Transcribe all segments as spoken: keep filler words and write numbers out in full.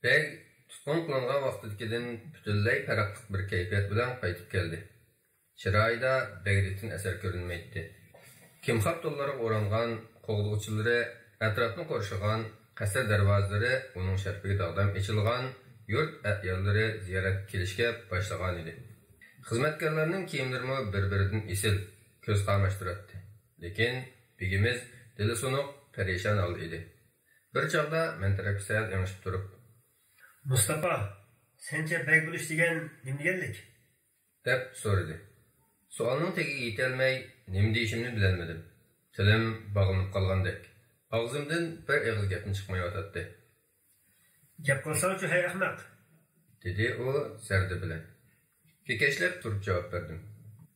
بەگ تۇتقۇن قىلىنغان ۋاقتىدىكىدىن پۈتۈنلەي پەرقلىق بىر كەيپىيات بىلەن قايتىپ كەلدى. چىرايىدا بەگلىكتىن ئەسەر كۆرۈنمەيتتى. كىمخاب تونلارغا ئورانغان قوغدىغۇچىلىرى، ئەتراپنى قورشىغان قەسىر دەرۋازىلىرى ئۇنىڭ شەرىپىگە داغدام ئېچىلغان يۇرت ئەياللىرى زىيارەتكە كېلىشكە باشلىغانىدى. خىزمەتكارلارنىڭ كىيىملىرىمۇ بىر-بىرىدىن ئېسىل، كۆز قاماشتۇراتتى. لېكىن بېگىمىز دىلى سۇنۇق، پەرىشان ھالدا ئىدى. بىر چاغدا مەن تەرەپكە سەل ئېڭىشىپ تۇرۇپ، مۇستاپا، سەنچە بەگ بولۇش دېگەن نېمە دېگەنلىك؟ دەپ سورىدى. سوئالنىڭ تېگىگە يېتەلمەي، نېمە دېيىشىمنى بىلەلمىدىم. تىلىم باغلىنىپ قالغاندەك، ئاغزىمدىن بىر ئېغىز گەپمۇ چىقمايۋاتاتتى. گەپ قىلساڭچۇ، ھەي ئەخمەق! دېدى ئۇ زەردە بىلەن. كېكەچلەپ تۇرۇپ جاۋاب بەردىم.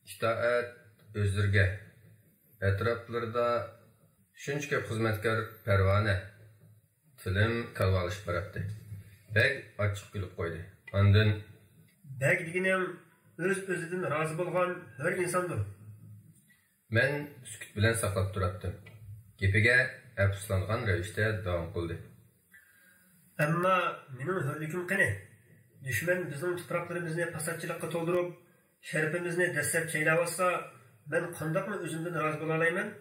ئىتائەت ئۆزلىرىگە، ئەتراپلىرىدا شۇنچە كۆپ خىزمەتكار پەرۋانە. تىلىم كالۋالىشىپ باراتتى. بەگ ئاچچىق كۈلۈپ قويدى. ئاندىن، بەگ دېگىنىڭ ئۆز-ئۆزىدىن رازى بولغان ھۆر ئىنساندۇر. مەن سۈكۈت بىلەن ساقلاپ تۇراتتىم. گېپىگە ئەپسۇسلانغان رەۋىشتە داۋام قىلدى. ئەمما مېنىڭ ھۆرلۈكۈم قېنى؟ دۈشمەن بىزنىڭ تۇپراقلىرىمىزنى پاساتچىلىققا تولدۇرۇپ، شەرىپىمىزنى دەسسەپ چەيلەۋاتسا، مەن قانداقمۇ ئۆزۈمدىن رازى بولالايمەن؟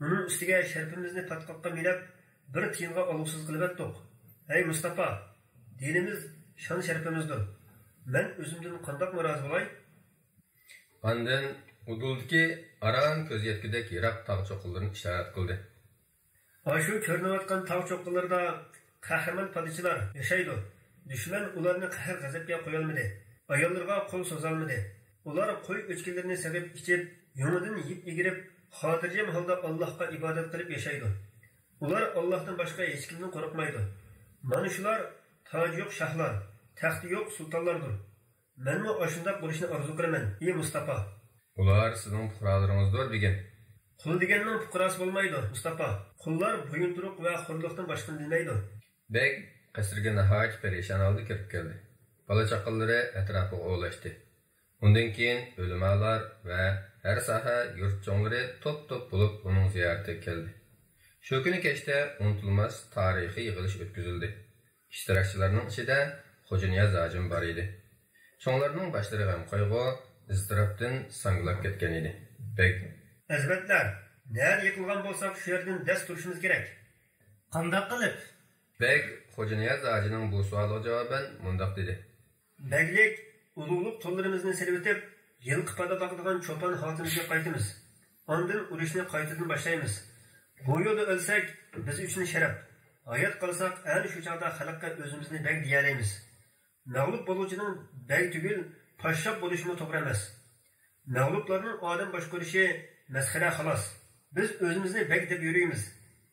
ئۇنىڭ ئۈستىگە شەرىپىمىزنى پاتقاققا مىلەپ، بىر تىيىنغا ئالغۇسىز قىلىۋەتتۇق. ھەي مۇستاپا، دىنىمىز شان-شەرىپىمىزدۇر. مەن ئۆزۈمدىن قانداقمۇ رازى بولاي؟ ئاندىن ئۇدۇلدىكى ئاران كۆز يەتكۈدەك يىراق تاغ چوققىلىرىنى ئىشارەت قىلدى. ئاشۇ كۆرۈنۈۋاتقان تاغ چوققىلىرىدا قەھرىمان پادىچىلار ياشايدۇ. دۈشمەن ئۇلارنى قەھر-غەزەپكە قويالمىدى. ئاياللىرىغا قول سوزالمىدى. ئۇلار قوي ئۆچكىلىرىنى سېغىپ ئىچىپ، يۇڭىدىن يىپ ئىگىرىپ، خاتىرجەم ھالدا ئاللاھقا ئىبادەت قىلىپ ياشايدۇ. ئۇلار ئاللاھتىن باشقا ھېچكىمدىن قورقمايدۇ. مانا شۇلار تاجى يوق شاھلار، تەختى يوق سۇلتانلاردۇر. مەنمۇ ئاشۇنداق بولۇشنى ئارزۇ قىلىمەن، ئى مۇستاپا! ئۇلار سىزنىڭ پۇقرالىرىڭىزدۇر، بېگىم. قۇل دېگەننىڭ پۇقراسى بولمايدۇ، مۇستاپا. قۇللار بويۇنتۇرۇق ۋە خورلۇقتىن باشقىنى بىلمەيدۇ. بەگ قەسىرگە ناھايىتى پەرىشان ھالدا كىرىپ كەلدى. بالا-چاقىلىرى ئەتراپىغا ئولاشتى. ئۇندىن كېيىن ئۆلىمالار ۋە ھەر ساھە يۇرت چوڭلىرى توپ-توپ بولۇپ ئۇنىڭ زىيارىتىگە كەلدى. شۇ كۈنى كەچتە ئۇنتۇلماس تارىخىي يىغىلىش ئۆتكۈزۈلدى. ئىشتىراكچىلارنىڭ ئىچىدە خوجانىياز ھاجىمۇ بار ئىدى. چوڭلارنىڭ باشلىرى غەم-قايغۇ، ئىزتىراپتىن ساڭگىلاپ كەتكەن ئىدى. بەگ، ئەزىمەتلەر، نەدە يىقىلغان بولساق، شۇ يەردىن دەس تۇرۇشىمىز كېرەك. قانداق قىلىپ؟ بەگ خوجانىياز ھاجىنىڭ بۇ سوئالىغا جاۋابەن مۇنداق دېدى. بەگلىك، ئۇلۇغلۇق تونلىرىمىزنى سېلىۋېتىپ، يىلقى پادا باقىدىغان چوپان ھالىتىمىزگە قايتىمىز. ئاندىن ئۇرۇشنى قايتىدىن باشلايمىز. بۇ يولدا ئۆلسەك، بىز ئۈچۈن شەرەپ. ھايات قالساق، ئەنە شۇ چاغدا خەلققە ئۆزىمىزنى بەگ دېيەلەيمىز. مەغلۇپ بولغۇچىنىڭ بەگ تۈگۈل، پاششاپ بولۇشىمۇ توغرا ئەمەس. مەغلۇپلارنىڭ ئادەم باشقۇرۇشى مەسخىرە، خالاس. بىز ئۆزىمىزنى بەگ دەپ يۈرىمىز.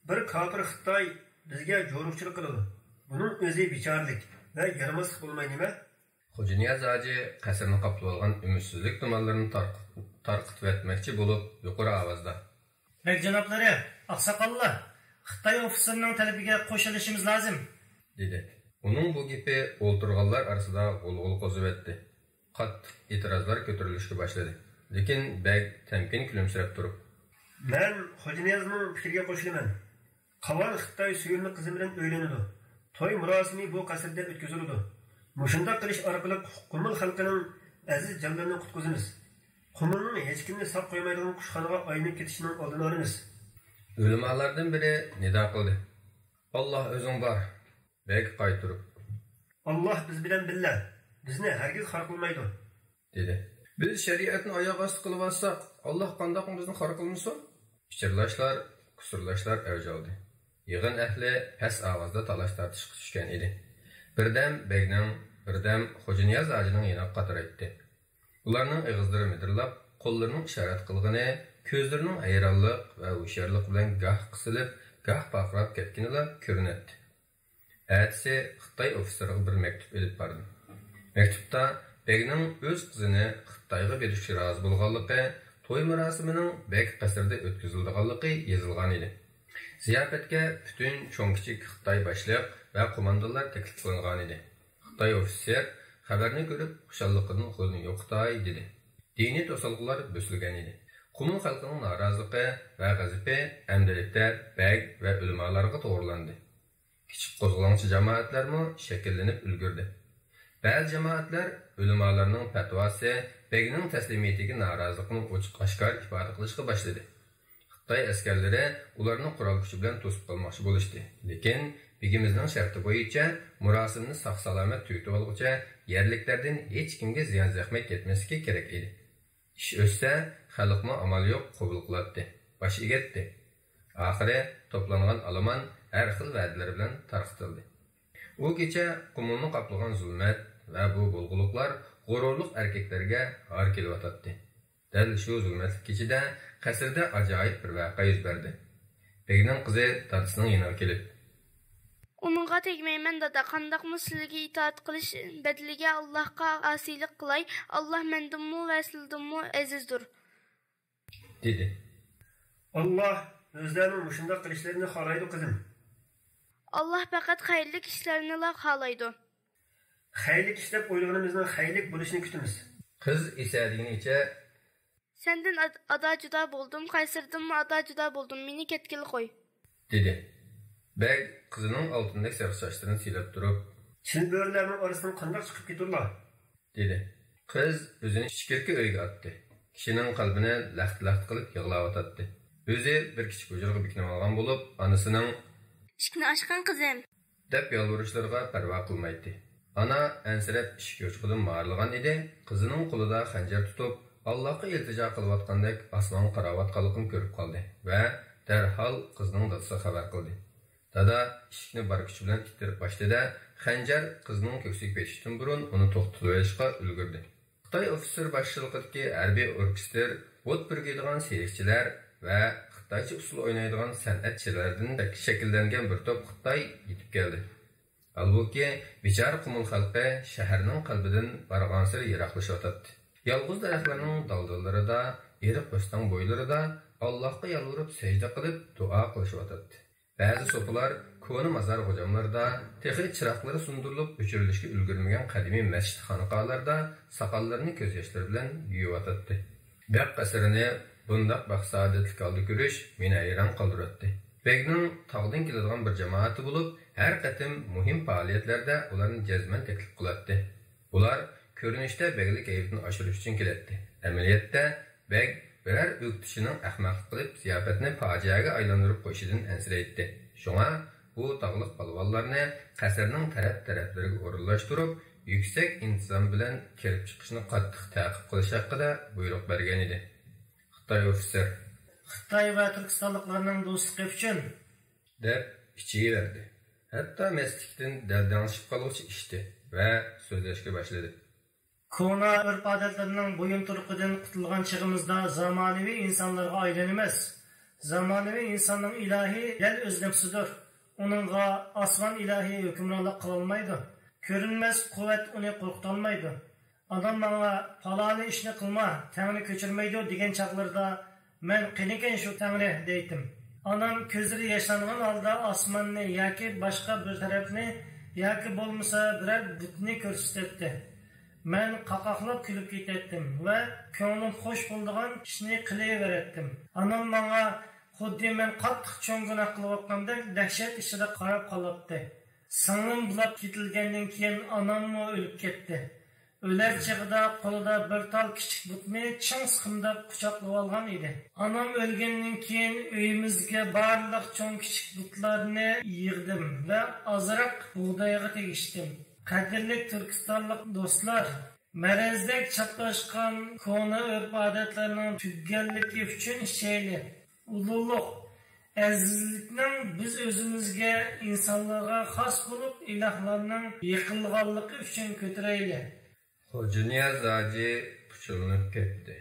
بىر كاپىر خىتاي بىزگە جورۇقچىلىق قىلىدۇ. بۇنىڭ ئۆزى بىچارىلىك ۋە يارىماسلىق بولماي نېمە؟ خوجانىياز ھاجى قەسىرنى قاپلىۋالغان ئۈمىدسىزلىك تۇمانلىرىنى تارق-، تارقىتىۋەتمەكچى بولۇپ، يۇقىرى ئاۋازدا، بەگ جانابلىرى، ئاقساقاللار، خىتاي ئوفىتسېرىنىڭ تەلىپىگە قوشۇلۇشىمىز لازىم، دېدى. ئۇنىڭ بۇ گېپى ئولتۇرغانلار ئارىسىدا غۇلغۇلا قوزۇۋەتتى. قاتتىق ئېتىرازلار كۆتۈرۈلۈشكە باشلىدى. لېكىن بەگ تەمكىن كۈلۈمسىرەپ تۇرۇپ، مەن خوجانىيازنىڭ پىكرىگە قوشۇلىمەن. قاۋان خىتاي سۆيۈملۈك قىزى بىلەن ئۆيلىنىدۇ. توي مۇراسىمى بۇ قەسىردە ئۆتكۈزۈلىدۇ. مۇشۇنداق قىلىش ئارقىلىق قۇمۇل خەلقىنىڭ ئەزىز جانلىرىنى قۇتقۇزىمىز. قۇمۇلنىڭ ھېچكىمنى ساق قويمايدىغان قۇشخانىغا ئايلىنىپ كېتىشىنىڭ ئالدىنى ئالىمىز. ئۆلىمالارنىن بىرى نىدا قىلدى. ئاللا ئۆزۈڭ بار. بەگ قايتۇرۇپ، ئاللا بىز بىلەن بىللە، بىزنى ھەرگىز خار قىلمايدۇ، دېدى. بىز شەرىئەتنى ئاياغ ئاستى قىلىۋاتساق، ئاللا قانداقمۇ بىزنى خار قىلمىسۇن؟ پىچىرلاشلار، كۇسۇرلاشلار ئەۋج ئالدى. يىغىن ئەھلى پەس ئاۋازدا تالاش-تارتىشقا چۈشكەن ئىدى. بىردەم بەگنىڭ، بىردەم خوجانىياز ھاجىنىڭ يېنىغا قاترايتتى. ئۇلارنىڭ ئېغىزلىرى مىدىرلاپ، قوللىرىنىڭ ئىشارەت قىلغىنى، كۆزلىرىنىڭ ھەيرانلىق ۋە ھوشيارلىق بىلەن گاھ قىسىلىپ، گاھ پارقىراپ كەتكىنىلا كۆرۈنەتتى. ئەتىسى خىتاي ئوفىتسېرىغا بىر مەكتۇپ ئېلىپ باردىم. مەكتۇپتا بەگنىڭ ئۆز قىزىنى خىتايغا بېرىشكە رازى بولغانلىقى، توي مۇراسىمىنىڭ بەگ قەسرىدە ئۆتكۈزۈلىدىغانلىقى يېزىلغانىدى. زىياپەتكە پۈتۈن چوڭ-كىچىك خىتاي باشلىق ۋە قوماندانلار تەكلىپ قىلىنغانىدى. خىتاي ئوفىتسېر خەۋەرنى كۆرۈپ، خۇشاللىقىدىن غولىنى يوقىتاي دېدى. دىنىي توسالغۇلار بۆسۈلگەنىدى. قۇمۇل خەلقىنىڭ نارازىلىقى ۋە غەزىپى ئەمدىلىكتە بەگ ۋە ئۆلىمالارغا توغرىلاندى. كىچىك قوزغىلاڭچى جامائەتلەرمۇ شەكىللىنىپ ئۈلگۈردى. بەزى جامائەتلەر ئۆلىمالارنىڭ پەتىۋاسى، بەگنىڭ تەسلىمىيىتىگە نارازىلىقىنى ئوچۇق-ئاشكارا ئىپادە قىلىشقا باشلىدى. خىتاي ئەسكەرلىرى ئۇلارنى قورال كۈچى بىلەن توسۇپ قالماقچى بولۇشتى. لېكىن بېگىمىزنىڭ شەرتى بويىچە مۇراسىمنى ساق-سالامەت تۈگىتىۋالغۇچە يەرلىكلەردىن ھېچكىمگە زىيان-زەخمەت يەتمەسلىكى كېرەك ئىدى. ئىش ئۆتسە، خەلقمۇ ئامال يوق قوبۇل قىلاتتى، باش ئېگەتتى. ئاخىرى توپلانغان ئالىمان ھەر خىل ۋەدىلەر بىلەن تارقىتىلدى. ئۇ كېچە قۇمۇلنى قاپلىغان زۇلمەت ۋە بۇ بۇلغىلىقلار غۇرۇرلۇق ئەركەكلەرگە ھار كېلىۋاتاتتى. دەل شۇ زۇلمەتلىك كېچىدە قەسىردە ئاجايىپ بىر ۋەقە يۈز بەردى. بېگنىڭ قىزى دادىسىنىڭ يېنىغا كېلىپ، ئۇنىڭغا تەگمەيمەن، دادا. قانداقمۇ سىلىگە ئىتائەت قىلىش بەدىلىگە ئاللاھقا ئاسىيلىق قىلاي؟ ئاللاھ مەندىنمۇ ۋە سىلىدىنمۇ ئەزىزدۇر. دېدى. ئاللاھ ئۆزلەرنىڭ مۇشۇنداق قىلىشلىرىنى خالايدۇ، قىزىم. ئاللاھ پەقەت خەيرلىك ئىشلارنىلا خالايدۇ. خەيرلىك ئىش دەپ ئويلىغىنىمىزنىڭ خەيرلىك بولۇشىنى كۈتىمىز. قىز ئېسەدىگىنىچە، سەندىن ئاد-، ئادا-جۇدا بولدۇم، قەيسەردىنمۇ ئادا-جۇدا بولدۇم، مېنى كەتكىلى قوي. دېدى. بەگ قىزىنىڭ ئالتۇندەك سېرىق چاچلىرىنى سىيلاپ تۇرۇپ، چىن بۆرىلەرنىڭ ئارىسىدىن قانداق چىقىپ كېتىدۇلار؟ دېدى. قىز ئۆزىنى ئىچكىرىكى ئۆيگە ئاتتى. كىشىنىڭ قەلبىنى لەختە-لەختە قىلىپ يىغلاۋاتاتتى. ئۆزى بىر كىچىك ھۇجرىغا بېكىنىۋالغان بولۇپ، ئانىسىنىڭ، ئىشىكنى ئاچقىن، قىزىم، دەپ يالۋۇرۇشلىرىغا پەرۋا قىلمايتتى. ئانا ئەنسىرەپ ئىشىك يوچۇقىدىن مارىلىغان ئىدى، قىزىنىڭ قولىدا خەنجەر تۇتۇپ، ئاللاھقا ئىلتىجا قىلىۋاتقاندەك ئاسمانغا قاراۋاتقانلىقىنى كۆرۈپ قالدى ۋە دەرھال قىزنىڭ دادىسىغا خەۋەر قىلدى. دادا ئىشىكنى بار كۈچى بىلەن ئىتتىرىپ ئاچتى-دە، خەنجەر قىزنىڭ كۆكسىگە پېتىشتىن بۇرۇن ئۇنى توختىتىۋېلىشقا ئۈلگۈردى. خىتاي ئوفىتسېر باشچىلىقىدىكى ھەربىي ئوركېستىر، ئوت پۈركەيدىغان سېرىقچىلار ۋە خىتايچە ئۇسسۇل ئوينايدىغان سەنئەتچىلەردىن شەكىللەنگەن بىر توپ خىتاي يېتىپ كەلدى. ھالبۇكى، بىچارە قۇمۇل خەلقى شەھەرنىڭ قەلبىدىن بارغانسېرى يىراقلىشىۋاتاتتى. يالغۇز دەرەخلەرنىڭ دالدىلىرىدا، ئېرىق ئۆستەڭ بويلىرىدا ئاللاھقا يالۋۇرۇپ سەجدە قىلىپ دۇئا قىلىشىۋاتاتتى. بەزى سوپىلار كونا مازار غوجاملىرىدا، تېخى چىراغلىرى سۇندۇرۇلۇپ ئۆچۈرۈلۈشكە ئۈلگۈرمىگەن قەدىمىي مەسچىت خانىقالاردا ساقاللىرىنى كۆز ياشلىرى بىلەن يۇيۇۋاتاتتى. بەگ قەسرىنى بۇنداق بەخت-سائادەتلىك ھالدا كۆرۈش مېنى ھەيران قالدۇراتتى. بەگنىڭ تاغدىن كېلىدىغان بىر جامائىتى بولۇپ، ھەر قېتىم مۇھىم پائالىيەتلەردە ئۇلارنى جەزمەن تەكلىپ قىلاتتى. ئۇلار كۆرۈنۈشتە بەگلىك ھەيۋىتىنى ئاشۇرۇش ئۈچۈن كېلەتتى. ئەمەلىيەتتە، بەگ بىرەر ئۆكتىچىنىڭ ئەخمەقلىق قىلىپ، زىياپەتنى پاجىئەگە ئايلاندۇرۇپ قويۇشىدىن ئەنسىرەيتتى. شۇڭا بۇ تاغلىق پالۋانلارنى قەسىرنىڭ تەرەپ-تەرەپلىرىگە ئورۇنلاشتۇرۇپ، يۈكسەك ئىنتىزام بىلەن كىرىپ چىقىشنى قاتتىق تەقىب قىلىش ھەققىدە بۇيرۇق بەرگەنىدى. خىتاي ئوفىتسېر، خىتاي ۋە تۈركىستانلىقلارنىڭ دوستلۇقى ئۈچۈن، دەپ ئىچىۋەردى. ھەتتا مەستلىكتىن دەلدەڭشىپ قالغۇچە ئىچتى ۋە سۆزلەشكە باشلىدى. كونا ئۆرپ-ئادەتلەرنىڭ بويۇنتۇرۇقىدىن قۇتۇلغان چېغىمىزدا زامانىۋى ئىنسانلارغا ئايلىنىمىز. زامانىۋى ئىنساننىڭ ئىلاھى دەل ئۆز نەپسىدۇر. ئۇنىڭغا ئاسمان ئىلاھى ھۆكۈمرانلىق قىلالمايدۇ. كۆرۈنمەس قۇۋۋەت ئۇنى قورقۇتالمايدۇ. ئانام ماڭا، «پالانى ئىشنى قىلما، تەڭرى كۆچۈرمەيدۇ» دېگەن چاغلىرىدا، مەن، «قېنىكەن شۇ تەڭرى؟» دەيتتىم. ئانام كۆزلىرى ياشلانغان ھالدا ئاسماننى ياكى باشقا بىر تەرەپنى ياكى بولمىسا بىرەر بۇتنى كۆرسىتەتتى. مەن قاقاقلاپ كۈلۈپ كېتەتتىم ۋە كۆڭلۈم خوش بولىدىغان ئىشنى قىلىۋېرەتتىم. ئانام ماڭا خۇددى مەن قاتتىق چوڭ گۇناھ قىلىۋاتقاندەك دەھشەت ئىچىدە قاراپ قالاتتى. سىڭلىم بۇلاپ كېتىلگەندىن كېيىن ئاناممۇ ئۆلۈپ كەتتى. ئۆلەر چېغىدا قولىدا بىر تال كىچىك بۇتنى چىڭ سىقىمداپ قۇچاقلىۋالغان ئىدى. ئانام ئۆلگەندىن كېيىن ئۆيىمىزگە بارلىق چوڭ-كىچىك بۇتلارنى يىغدىم ۋە ئازراق بۇغدايغا تېگىشتىم. قەدىرلىك تۈركىستانلىق دوستلار، مەرەزدەك چاپلاشقان كونا ئۆرپ-ئادەتلەرنىڭ تۈگىگەنلىكى ئۈچۈن ئىچەيلى. ئۇلۇغلۇق، ئەزىزلىكنىڭ بىز ئۆزىمىزگە، ئىنسانلارغا خاس بولۇپ، ئىلاھلارنىڭ يېقىلغانلىقى ئۈچۈن كۆتۈرەيلى. خوجانىياز ھاجى پۇچۇلىنىپ كەتتى.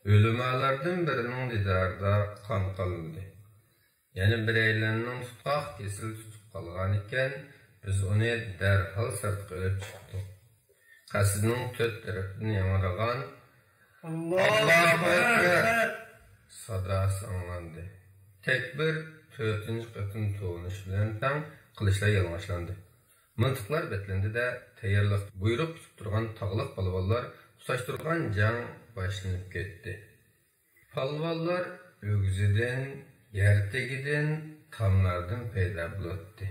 ئۆلىمالاردىن بىرىنىڭ دىدارىدا قان قالمىدى. يەنە بىرەيلەننىڭ تۇتقاق كېسىلى تۇتۇپ قالغانىكەن، بىز ئۇنى دەرھال سىرتقا ئېلىپ چىقتۇق. قەسىرنىڭ تۆت تەرىپىدىن ياڭرىغان، «ئاللاھۇ ئەكبەر!» ساداسى ئاڭلاندى. تەكبىر تۆتىنچى قېتىم توۋلىنىش بىلەن تەڭ قىلىچلار يالىڭاچلاندى. مىلتىقلار بەتلەندى-دە، تەييارلىقتا بۇيرۇق كۈتۈپ تۇرغان تاغلىق پالۋانلار تۇتاشتۇرغان جەڭ باشلىنىپ كەتتى. پالۋانلار ئۆگزىدىن، يەر تېگىدىن، تاملاردىن پەيدا بولاتتى.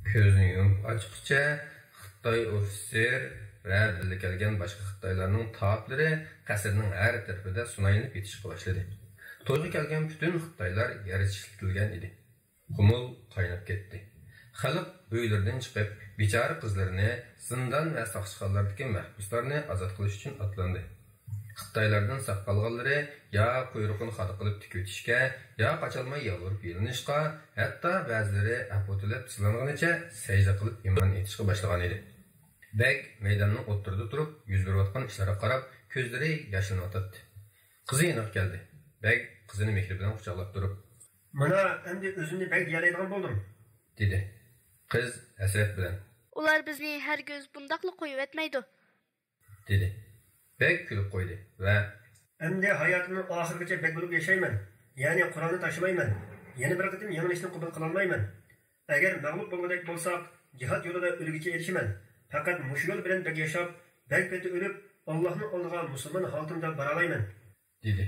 كۆزنى يۇمۇپ ئاچقۇچە خىتاي ئوفىتسېر ۋە بىللە كەلگەن باشقا خىتايلارنىڭ تاپلىرى قەسىرنىڭ ھەر تەرىپىدە سۇنايلىنىپ يېتىشقا باشلىدى. تويغا كەلگەن پۈتۈن خىتايلار يەرگە چىشلىتىلگەن ئىدى. قۇمۇل قايناپ كەتتى. خەلق ئۆيلىرىدىن چىقىپ، بىچارە قىزلىرىنى، زىندان ۋە ساقچىخانىلاردىكى مەھبۇسلارنى ئازاد قىلىش ئۈچۈن ئاتلاندى. خىتايلاردىن ساق قالغانلىرى يا قۇيرۇقىنى خادا قىلىپ تىكىۋېتىشكە، يا قاچالماي يالۋۇرۇپ يېلىنىشقا، ھەتتا بەزىلىرى ئەپۇ تىلەپ تىزلانغىنىچە سەجدە قىلىپ ئىمان ئېيتىشقا باشلىغانىدى. بەگ مەيداننىڭ ئوتتۇرىدا تۇرۇپ، يۈز بېرىۋاتقان ئىشلارغا قاراپ، كۆزلىرى ياشلىنىۋاتاتتى. قىزى يېنىغا كەلدى. بەگ قىزىنى مېھرى بىلەن قۇچاقلاپ تۇرۇپ، مانا، ئەمدى ئۆزۈمنى بەگ دېيەلەيدىغان بولدۇم، دېدى. قىز ھەسرەت بىلەن، ئۇلار بىزنى ھەرگىز بۇنداقلا قويۇۋەتمەيدۇ، دېدى. بەگ كۈلۈپ قويدى ۋە، ئەمدى ھاياتىمنىڭ ئاخىرىغىچە بەگ بولۇپ ياشايمەن، يەنى قورالنى تاشلىمايمەن، يەنە بىر قېتىم يېڭىلىشنى قوبۇل قىلالمايمەن. ئەگەر مەغلۇپ بولغۇدەك بولساق، جىھاد يولىدا ئۆلگۈچە ئېلىشىمەن. پەقەت مۇشۇ يول بىلەن بەگ ياشاپ، بەگ پېتى ئۆلۈپ، ئاللاھنىڭ ئالدىغا مۇسۇلمان ھالىتىمدە بارالايمەن، دېدى.